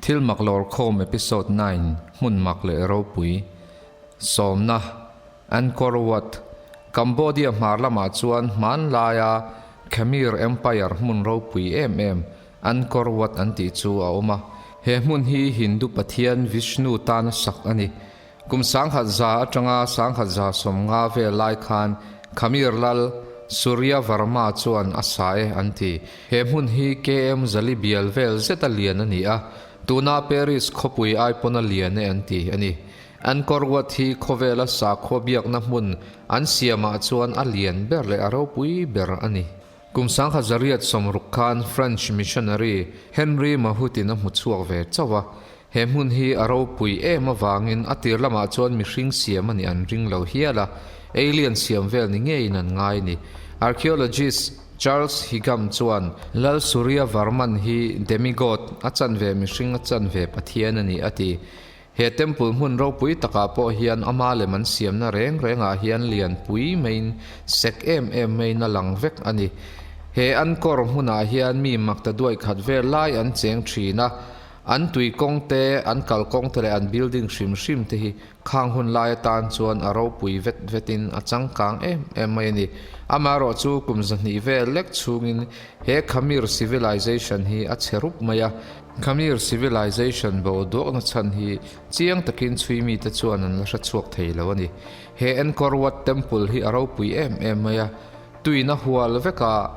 Thil mak lawrkhawm Episode 9, Hmun mak leh ropui. Sawmna, Angkor Wat, Cambodia hmar lamah chuan hmanlaia Khmer Empire hmun ropui em em Angkor Wat an tih chu a awm a. He hmun hi Hindu pathian Vishnu tana sak a ni. Kum 10,100 atanga 1150 vel lai khan Khmer lal Surya Varma chuan a sa e an ti. He hmun hi KM zali bial vel zeta lian a ni a, tuna Paris khawpui ai pawn a lian e an ti a ni. Angkor Wat hi khawvela sakhua biakna hmun an siamah chuan a lian ber leh a ropui ber a ni. Kum 1860 khan French missionary Henri Mahutin a hmu chhuak ve chauh a, he hmun hi a ropui em avangin a tir lamah chuan mihring siam a nih an ring lo hial a, alien siam vel ni ngeiin an ngai ni. Archaeologist Charles Higham chuan Lal Surya Varman hi demigod, a chanve mihring a chanve pathian a ni a ti. He temple hmun ropui takah pawh hian ama lem an siamna reng rengah hian lianpui maiin sek em em maiin a lang vek a ni. He Angkor hmunah hian mi makta duai khat vel lai an cheng thin a, an tui kawng te, an kalkawng te leh an building hrim hrim te hi khang hun lai atan chuan a ropui vet vetin a changkang em em mai a ni. Amaherawh chu kum 200 vel lek chhungin he Khmer civilization hi a chhe rup mai a. Khmer civilization bo duakna chhan hi chiang takin chhui mite chuan an la hre chhuak thei lo a ni. He Angkor Wat Temple hi a ropui em em mai a, tuina hual veka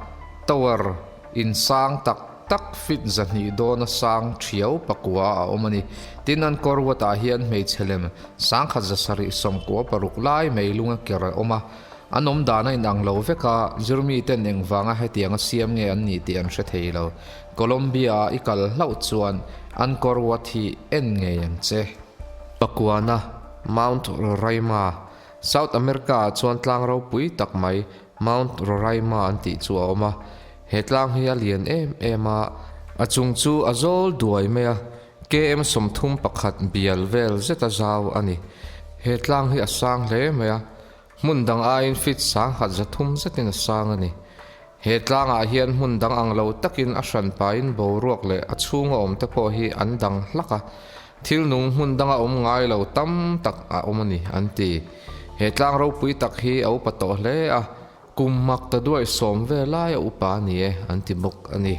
tower in sang tak tak feet 200 dawna sang thiau pakua a awm a ni. Tin, Angkor Wat ah hian hmeichhe lem 1796 lai mai lunga ker a awm a, an awm dan a inang lo vek a, zirmi ten engvanga hetianga siam nge an nih tih an hre thei lo. Colombia ah i kal hlauh chuan Angkor Wat hi en ngei ang che. Pakuana, Mount Roraima, South America ah chuan tlang ropui tak mai Mount Roraima an tih chu a awm a. He tlang hi a lian em em a, a chung chu a zawl duai mai a, KM 31 bial vel zeta zau a ni. He tlang hi a sang hle mai a, hmun dang aiin feet 1300 zetin a sang a ni. He tlangah hian hmun dang ang lo takin a hran pahin boruak leh a chhunga awmte pawh hi an dang hlak a, thil nung hmun danga awm ngai lo tam tak a awm a ni, an ti. He tlang ropui tak hi a upa tawh hle a, kum mak ta duai sawm ve lai a upa a ni e, an ti bawk a ni.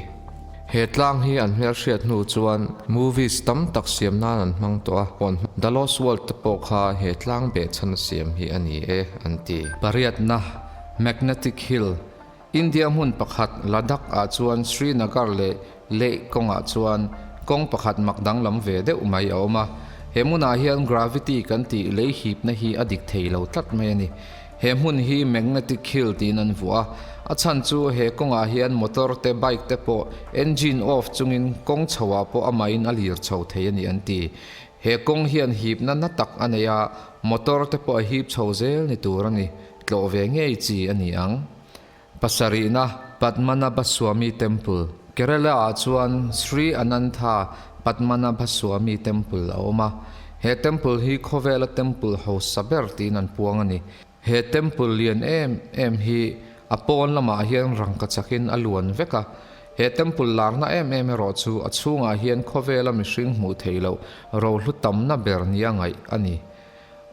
He tlang hi an hmelhriat hnu chuan movies tam tak siam nan an hmang tawh a, The Lost World te pawh kha he tlang behchhan a siam hi a ni e, an ti. Pariatna. Magnetic Hill, India hmun pakhat Ladakh ah chuan Srinagar leh Leh kawngah chuan kawng pakhat mak danglam ve deuh mai a awm a. He hmunah hian gravity kan tih lei hipna hi a dik thei lo tlat mai a ni. He hmun hi Magnetic Hill tiin an vuah a, a chhan chu he kawngah hian motor te bike te pawh engine off chungin kawng chhoah pawh amahin a lir chho thei a ni an ti. He kawng hian hipna na tak a nei a, motor te pawh a hip chho zel ni tur a ni. Tlawh ve ngei chi a ni ang. Pasarihna, Padmanabhaswamy Temple, Kerala ah chuan Sri Anantha Padmanabhaswamy Temple a awm a. He temple hi khawvela temple hausa ber tiin an puang a ni. He temple lian em em hi a pawn lamah hian rangka chakin a luan vek a. He temple larna em em erawh chu a chhungah hian khawvela mihring hmuh theih loh rohlu tamna ber nia ngaih a ni.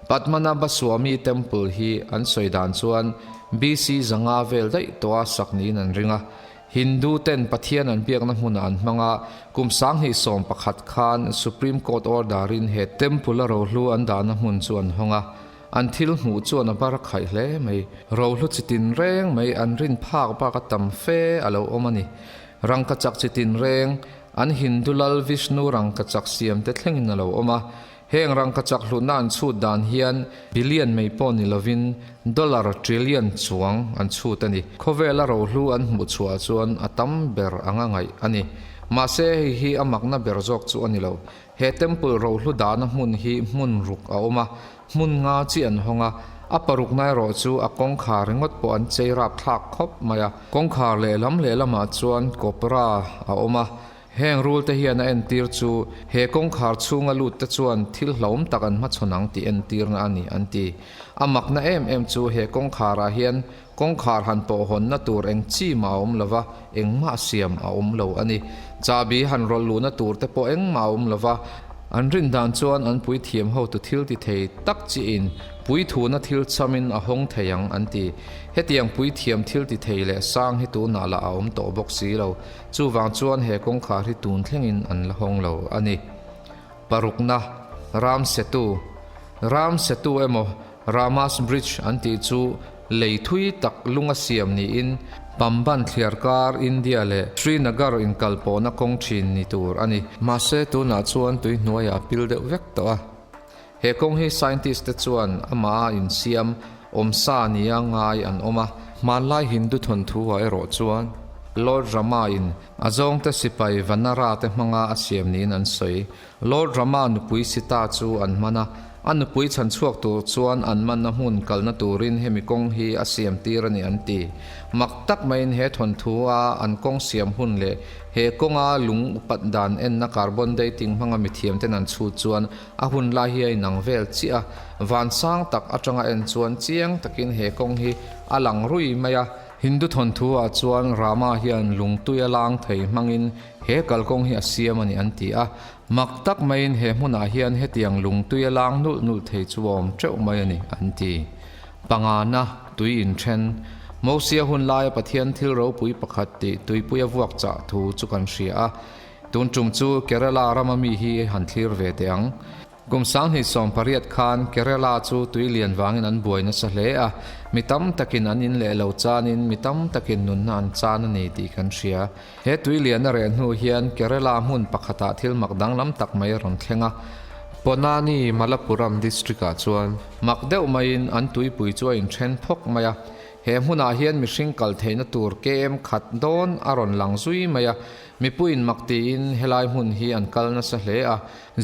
Padmanabhaswamy Temple hi an sawi dan chuan BC 500 vel daih tawha sak niin an ring a. Hindu ten Pathian an biakna hmunah an hmang a, kum 2011 khan Supreme Court order in he temple a rohlu an dahna hmun chu an hawng a. An thil hmuh chuan a bar a khaih hle mai. Rohlu chi tin reng mai an rin phak bak a tam fe a lo awm a ni. Rangkachak chi tin reng, an Hindu lal Vishnu rangkachak siam te thlengin a lo awm a. Heng rangkachak hlutna an chhut dan hian billion mai pawh ni lovin dollar trillion chuang an chhut a ni. Khawvela rohlu an hmuh chhuah chuan a tam ber anga ngaih a ni. Mahse hei hi a makna ber zawk chu a ni lo. He temple rohlu dahna hmun hi hmun ruk a awm a, hmun nga chi an hawng a, a parukna erawh chu a kawngkhar ringawt pawh an chei rap thlak khawp mai a. Kawngkhar lehlam lehlamah chuan cobra a awm a. Heng rul te hian a entir chu he kawngkhar chhunga lut te chuan thil hlauhawm tak an hmachhawn ang tih entirna a ni, an ti. A makna em em chu he kawngkharah hian kawngkhar han pawhhawnna tur eng chi mah a awm lo va, engmah siam a awm lo a ni. Chahbi han rawlh luhna tur te pawh engmah a awm lo va, an rin dan chuan an puithiam hotu thil ti thei tak chiin puithuna thil chamin a hawng thei ang an ti. Hetiang puithiam thil ti thei leh sang hi tunah lah a awm tawh bawk si lo. Chuvang chuan he kawngkhar hi tun thlengin an la hawng lo a ni. Parukna, Ram Setu Ram Setu emaw Rama's Bridge an tih chu lei thui tak lunga siam niin Pamban thliarkar India leh Srinagar inkalpawhna kawng thin ni tur a ni. Mahse tunah chuan tui hnuaiah a pil deuh vek tawh a. He kawng hi scientist te chuan amah a insiam awmsa nia ngai an awm a. Hmanlai Hindu thawnthu ah erawh chuan Lord Rama in a zawngte sipai Vanara te hmanga a siam niin an sawi. Lord Rama nupui Sita chu an hman a, a nupui chhan chhuak tur chuan an manna hmun kalna turin hemi kawng hi a siam tir a ni an ti. Mak tak maiin he thawnthu a an kawng siam hun leh he kawnga lung upat dan enna carbon dating hmanga mithiam ten an chhut chuan A hun lai hi a inang vel chiah a, van sang tak atanga en chuan chiang takin he kawng hi a lang rui mai a. Hindu thawnthu ah chuan Rama hian lungtui a lang thei hmangin he kalkawng hi a siam a ni an ti a, mak tak maiin he hmunah hian hetiang lungtui a lang nulh nulh thei chu a awm teuh mai a ni an ti. Pangana, tui inthen. Mosia hun laia Pathian thil ropui pakhat tih tuipui a vuak chah thu chu kan hria a. Tun tum chu Kerala rama mi hi han thlir ve teh ang. Kum 2018 khan Kerala chu tui lian vangin an buai nasa hle a, mi tam takin an in leh lo chanin mi tam takin nunna an chan a ni tih kan hria. He tui lian a reh hnu hian Kerala hmun pakhatah thil mak danglam tak mai a rawn thleng a. Ponnani, Malappuram district-ah chuan mak deuh maiin an tuipui chu a inthen phawk mai a. He hmunah hian mihring kal theihna tur KM khat dawn a rawn lang zui mai a. Mipuiin mak tiin helai hmun hi an kal nasa hle a,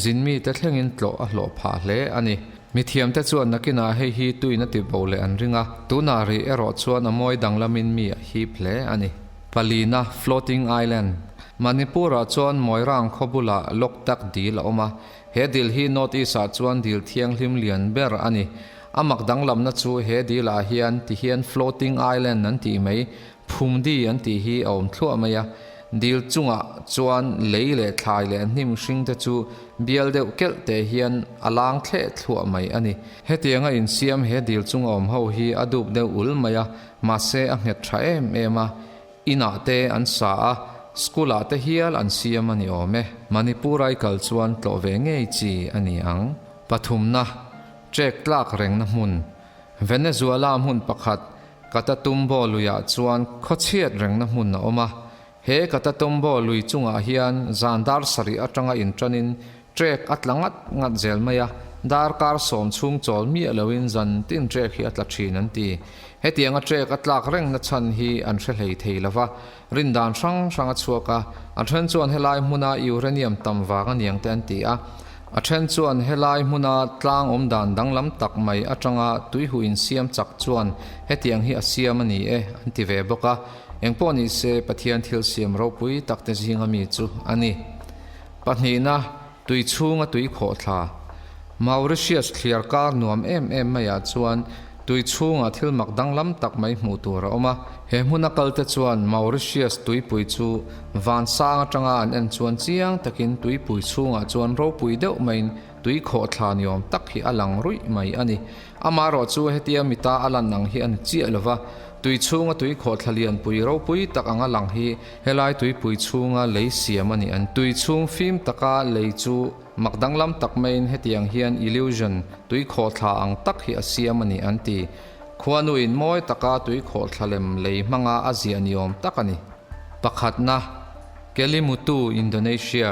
zinmite thlengin tlawh a hlawh phah hle a ni. Mithiamte chuan nakinah hei hi tuin a ti bo leh an ring a, tunah rih erawh chuan a mawi danglamin mi a hip hle a ni. Palina, Floating Island, Manipur-ah chuan Moirang khaw bulah Loktak dil a awm a, he dil hi North East-ah chuan dil thianghlim lian ber a ni. A mak danglamna chu he dilah hian tihian Floating Island an tih mai, Phumdi an tih hi a awm thluah mai a, dil chungah chuan lei leh thlai leh hnim hring te chu bial deuh kelh te hian a lang thleh thluah mai a ni. Hetianga insiam he dil chunga awm ho hi a dup deuh ul mai a, mahse a nghet tha em em a, inah te an sa a, school ah te hial an siam a ni awm e. Manipur ai kal chuan tlawh ve ngei chi a ni ang. Pathumna, Trek tlak rengna hmun, Venezuela hmun pakhat Catatumbo luiah chuan khawchhiat rengna hmun a awm a. He Catatumbo lui chungah hian zan dar sarih atanga inṭanin trek a tla ngat ngat zel mai a, darkar sawm chhung chawl miah loin zan tin trek hi a tla ṭhin an ti. Hetianga trek a tlak rengna chhan hi an hre hlei thei lo va, rindan hrang hrang a chhuak a, a then chuan helai hmuna uranium tam vang a niang te an ti a, a then chuan helai hmuna tlang awm dan danglam tak mai atanga tuihuh insiam chak chuan hetiang hi a siam a ni e an ti ve bawk a, engpawh ni se Pathian thil siam ropui tak te zinga mi chu a ni. Pahnihna, tui chhunga tui khawhthla. Mauritius thliar kar nuam em em maiah chuan tui chhungah thil mak danglam tak mai hmuh tur a awm a. He hmuna kalte chuan Mauritius tuipui chu van sang atanga an en chuan chiang takin tuipui chhungah chuan ropui deuh maiin tui khawhthla ni awm tak hi a lang ruih mai a ni. Amaherawh chu hetia mita a lan ang hi a ni chiah lova, tui chhunga tui khawhthla lianpui ropui tak anga lang hi helai tuipui chhunga lei siam a ni an. Tui chhung fim taka lei chu Mak danglam tak maiin hetiang hian illusion, tui khawhthla ang tak hi a siam a ni an ti. Khuanuin mawi taka tui khawhthla lem lei hmanga a ziah ni awm tak a ni. Pakhatna, Kelimutu, Indonesia.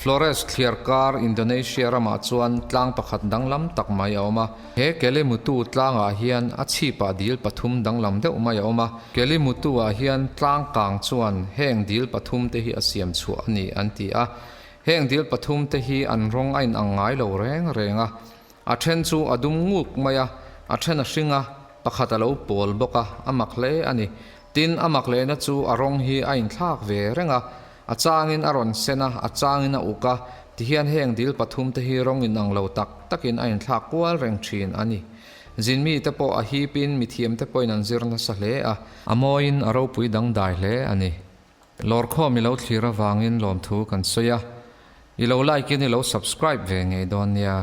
Flores thliarkar Indonesia ramah chuan tlang pakhat danglam tak mai a awm a. He Kelimutu tlangah hian a chhipah dil pathum danglam deuh mai a awm a. Kelimutu-ah hian tlang kang chuan heng dil pathum te hi a siam chhuah a ni an ti a. Heng dil pathum te hi an rawng a inang ngai lo reng reng a, a then chu a dum nguk mai a, a then a hring a, pakhat a lo pawl bawk a, a mak hle a ni. Tin, a mak lehna chu a rawng hi a inthlak ve reng a, A changin a rawn sen a, a changin a uk a, tihian heng dil pathumte hi rawng inang lo tak takin a inthlak kual reng thin a ni. Zinmite pawh a hipin mithiamte pawhin an zir nasa hle a. A mawiin a ropui dangdai hle a ni. Lawrkhawm i lo thlir avangin lawmthu kan sawi a, i lo like in i lo subscribe ve ngei dawn nia.